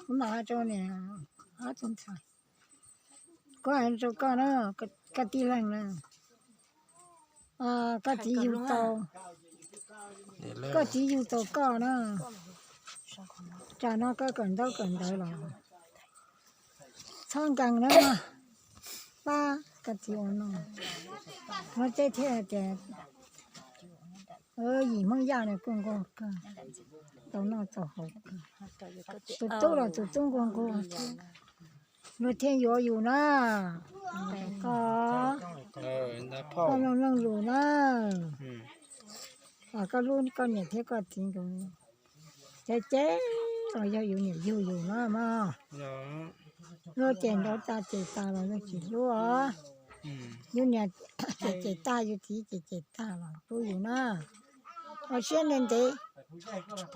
Kuv mam rau niam ob tug ntxhais, kuv hais rau koj na, koj tij laug na, koj txiv yug tau, koj txiv yug tau koj na, tsam no koj kawm ntaub kawm ntawv los txhob nkees na, pab koj txiv ua no, muab teb thiab hais tias yim Hmoob Yaj no kuj nquag kawg, tau noj tau haus kawg, tus tub los tus tub nquag nquag thiab, luag thiaj yuav yus na, koj, koj mloog mloog lus na, koj hlub koj niam thiab koj txiv nkaus, ces ces los yog yus niam yug yus na mog, luag ces ntaus tas ces tas los luag tsis hlub os, yus niam ces ces tag yus txiv ces ces tag los hlub yus na, ua siab ntev ntev,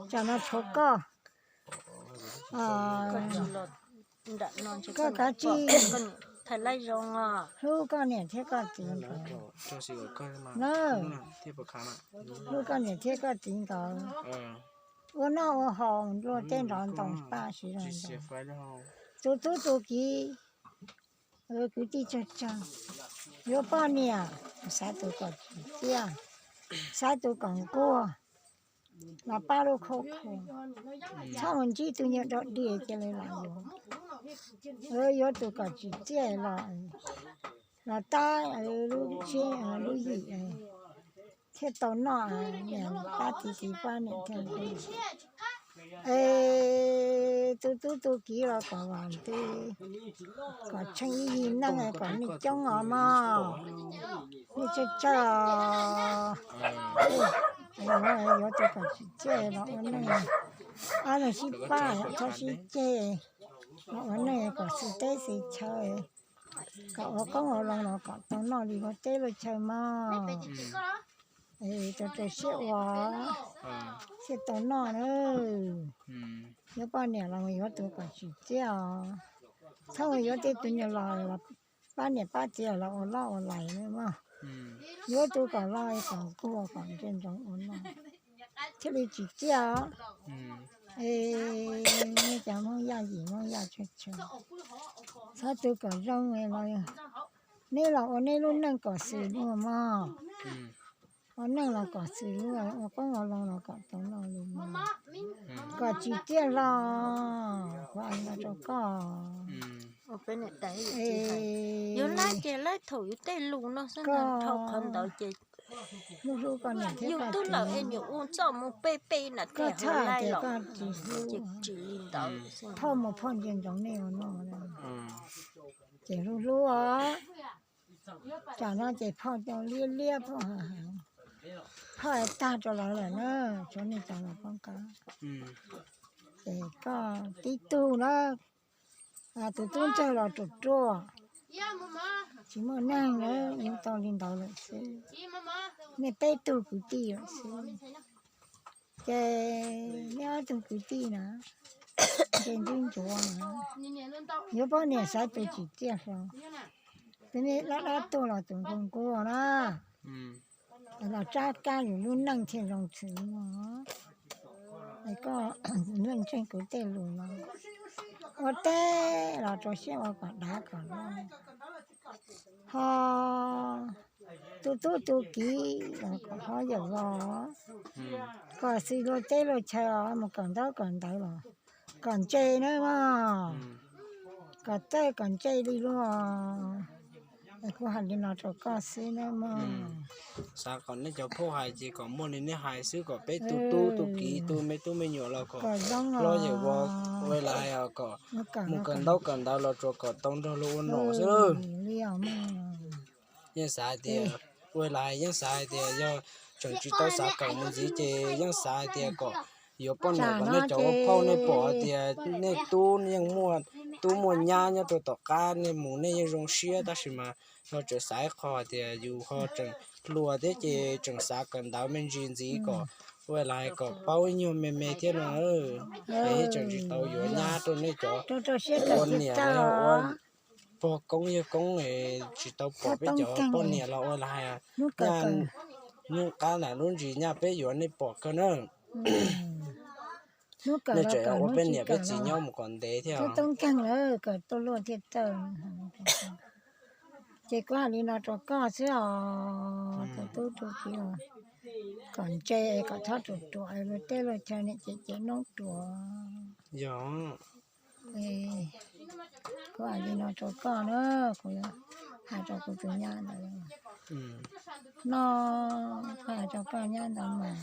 tsam no tshuav koj, koj kav tsij hlub koj niam thiab koj txiv, na, hlub koj niam thiab koj txiv nkaus, ua noj ua haus luag tej nrov ntoo paj siv zog, tus tub tus kiv, kwv tij tsawg tsawg, yuav poj niam, xav tus kom tsim txiaj, xav tus kom nquag, los pab lub khauj khau, txhob mus ntsib tus nyuag dog dig cia li los yuav, yuav tus kom tsim txiaj los, los tab lub siab lub yim thiaj tau noj, niam pab txiv txiv pab niam thiaj, es tus tub tus kiv los kom vam ntws, kom tsheej ib yig neej kom neeg coob os mog, nej tsawg tsawg os, yuav tus kom tsim txiaj los ua neej, ob leeg sib pab txhob sib ceg, los ua neej kom xws teb xws chaw, kom ua qoob ua loo los kom tau noj li luag teb luag chaw mog, rau rau siab ua, thiaj tau noj na, yuav poj niam los mus yuav tus kom tsim txiaj os, txhob mus yuav tej tus nyuag los pab niam pab txiv los ua loj ua lais na mog, yuav tus kom loj kom nquag kom ntse ntsoov ua noj, thiaj li tsim txiaj os, es nej cov Hmoob Yaj yim Hmoob Yaj tsawg tsawg, txhob tus kom zoo los, neb los ua neb lub neej kom xws luag mog, ua neej los kom xws luag, ua qoob ua loo los kom tau noj li mog, kom tsim txiaj hlo, kuv hais no rau koj, yuav laib ces laib thaum yus tej lus no xwb, dhau qhov ntawd ces hlub hlub koj niam thiab koj txiv, koj txhawj tias koj tsis hlub, phauj mus phauj ntsia ntsoov nej ua no, ces hlub hlub os, tsam no ces phauj coj liab liab phauj, phauj tag rau lawv lawm na, tshuav nej cov los poob qab, ces koj tib tug na, tus tub ntsawg los ruam ruam, tsis muaj neeg na, yug tau li ntawd lawm xwb, nej peb tug kwv tij lawm xwb, ces nej ob tug kwv tij na, ces ntxub ntsuav na, yuav poj niam xaiv tus tsim txiaj hlo, tus nej dab dab tuaj los tus nquag nquag na, los tsab kab yus lub neej thiaj zoo txwv os, es koj ntseeg kuv tej lus no, ua teb los rau siab ua kom dav kom loj, ho tus tub tus kiv los kom hov yawm vos, kom xws luag teb luag chaw os, mus kawm ntaub kawm ntawv los kom ntse nawb mog, kom txawj kom ntse li luag, es kuv hais li no rau koj xwb nawb mog. Xav kom nej cov phauj hais ces kom muaj li nej hais xwb, kom peb tus tub tus kiv tus me tub me nyuam los kom hlob yawm vos, ua li hais kom mus kawm ntaub kawm ntawv los tsuas kom tau nrog luag ua nom xwb. Yeej xav hais tias, ua li hais yeej xav hais tias yog tseem tsis tau xav kawm mus ntxiv ces yeej xav hais tias kom yuav poj niam kom nej cov ua phauj nej pom hais tias nej tub yeej muaj tub muaj nyab nyob rau tom qab, nej mus nej yeej zoo siab, tab sis mas yog tseem xav ib qho hais tias yus ho tseem hluas thiab ces tseem xav kawm ntawv me ntsis ntxiv kom, ua li hais kom paub ib nyuag me me thiab no, es tseem tsis tau yuav nyab rau nej cov ua niam los yog ua pog koob yawg koob es tsis tau pom peb cov poj niam los ua li hais, nyaj nyooj qab nram lub ntsis nyaj peb yuav nej pom kawg na. Nej tseem ua peb niam peb txiv nyob mus kom ntev thiab. Tub Toob Keeg lawm, kom tuaj luaj thiaj tawm. Ces kuv hais li no rau koj xwb os, tus tub tus kiv, kom ntse kom txhob ruam ruam, luag teb luag chaw niam cem cem noob ruam. Yog, kuv hais li no rau koj na, kuv hais rau kuv tus nyab ntawd no, kuv hais rau koj nyab ntawd mas,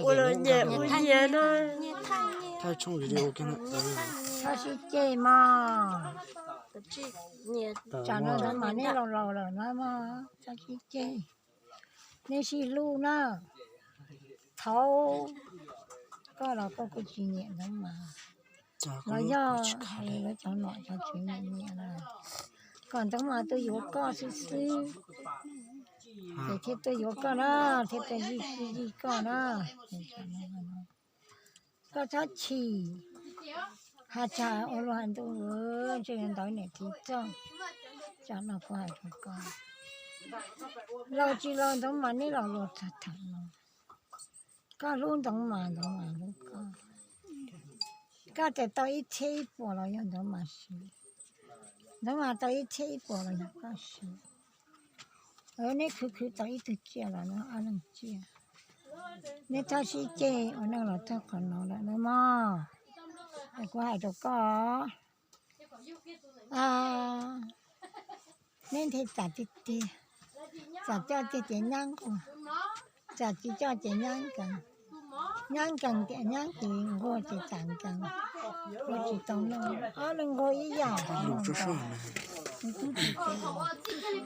ua nyias ua nyias no, txhob sib ceg mog. Tsam no ntawd mas neb laus laus lawm no mog, txhob sib ceg, neb sib hlub na. Thaum koj los koj kuj tsis nyiam ntawd mas, los yog lawv cov nom cov tswv nyiam nyiam lawm, kom ntawd mas tuaj yuav koj xwb xwb, ces thiaj tuaj yuav koj na, thiaj tuaj zij zij koj na. Koj txhob chim, hais tsam ua luag hais ntuj, ntshe yuav ntawd niam txiv txog. Tsam no kuv hais rau koj, laus tsis laus ntawd mas neb los luag txog thaum no, koj hlub ntawd mas ntawd mas hlub koj. Koj tias tau ib txhiab ib puas los yog ntawd mas siv, ntawd mas tau ib txhiab ib puas los yog koj siv. Neb khwv khwv tau ib tug tsiaj los no ob leeg tsiaj, neb txhob sib ceg ua neej los txog qhov no lawm no mog. Es kuv hais rau koj, neb nthe txam tiag tiag, txam coj tiag ces nyab nquag, txam tsis coj ces nyab nkees, nyab nkees tias nyab ces nquag ces txam nkees, nquag tsis tau noj, ob leeg nquag ib yam.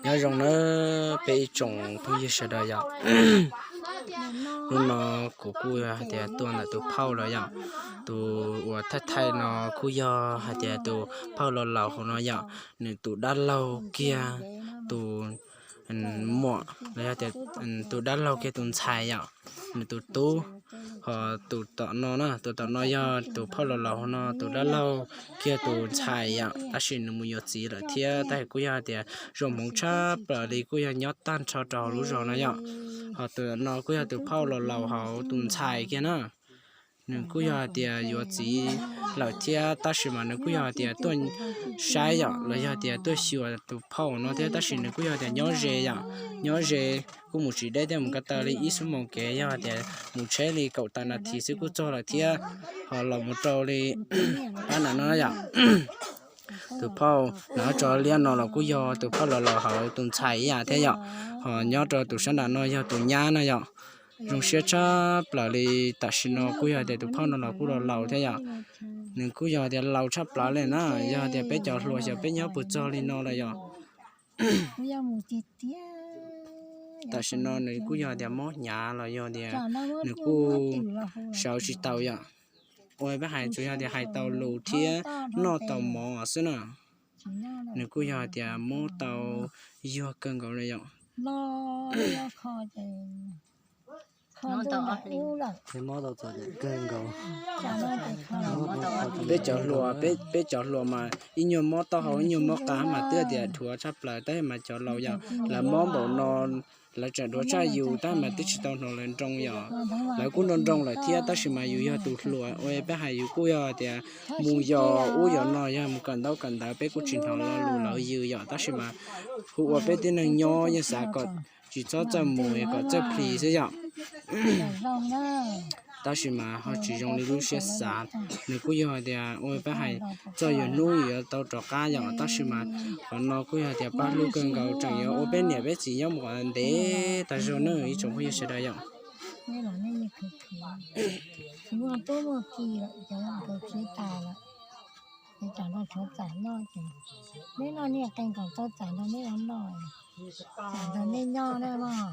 Nyob zoo na peb ib tsoom phooj ywg sawv daws yom. Hnub no kuv kuj hais tias tuaj ntawm tus phauj los yom. Tus uas thaij thaij no kuj yog hais tias tus phauj laus laus hauv no yom, nws tus dab laug kiag tus muam los yog tias tus dab laug kiag tus ntxhais yom, nws tus tub. Ho tus tom no na, tus tom no yog tus phauj laus laus hauv no tus dab laug kiag tus ntxhais yom, tab sis nws mus yuav txiv lawm thiab, tab sis kuj yog hais tias zoo hmoov tshaj plaws li kuj yog nyob tag nrho rau hauv lub zos no yom. Ho tus no kuj yog tus phauj laus laus hauv tus ntxhais kiag na. Nws kuj yog hais tias yuav txiv lawm thiab, tab sis mas nws kuj yog hais tias tuaj saib yom, los yog tias tuaj xyuas tus phauj no thiab, tab sis nws kuj yog tias nyob ze yom, nyob ze, kuj mus tsis deb thiab, mus ko taw li ib xuab moos kev, yog hais tias mus tsheb li kaum tawm nas this xwb kuj txog lawm thiab. Ho los mus rau li pab nram no yom. Tus phauj nram tso liab no los kuj yog tus phauj laus laus hauv tus ntxhais ib yam thiab yom. Ho nyob rau tus sab nram no yog tus nyab na yom. Zoo siab tshaj plaws li, tam sim no kuj yog tias tus phauj no los kuj laus laus thiab yom. Nws kuj yog tias laus tshaj plaws li na, yog tias peb cov hluas xyov peb nyob puas txog li no lawm yom. Tam sim no nws kuj yog tias mob hnyav los yog tias nws kuj sawv tsis tau yom. Ua peb hais tsuas yog tias hais tau lus thiab noj tau mov xwb na. Nws kuj yog tias mob tau yuag kawg nkaus li yom. Peb cov hluas, peb cov hluas mas ib nyuag mob taub hau ib nyuag mob qab mas twb tias dhuav tshaj plaws, tab sis mas cov laus yom, lawv mob npaum no lawv tseem dhuav tshaj yus, tab sis mas twb tsis tau hnov lawv nroo yom. Lawv kuj nroo nroo lawm thiab, tab sis mas yus yog tus hluas ua peb hais yus kuj yog tias mus yos ub yos no, yog mus kawm ntaub kawm ntawv peb kuj tsis hnov lo lus lawv yws yom, tab sis mas hu ua peb tib neeg nyob yeej xav kom tsis txhob txawj mus kom txawj plis xwb yom. Tab sis mas ho tsis zoo li lub siab xav. Nws kuj yog hais tias ua peb hais txog yuav hnub yuav tau rov qab yom, tab sis mas qhov no kuj yog tias pab hlub kawg nkaus, tseem yuav ua peb niam peb txiv nyob mus kom ntev tas zog na ib tsoom phooj ywg sawv daws yom. Neb noj niaj qee kom tau txam nrog neb ua noj, txam nrog neb nyob na mog.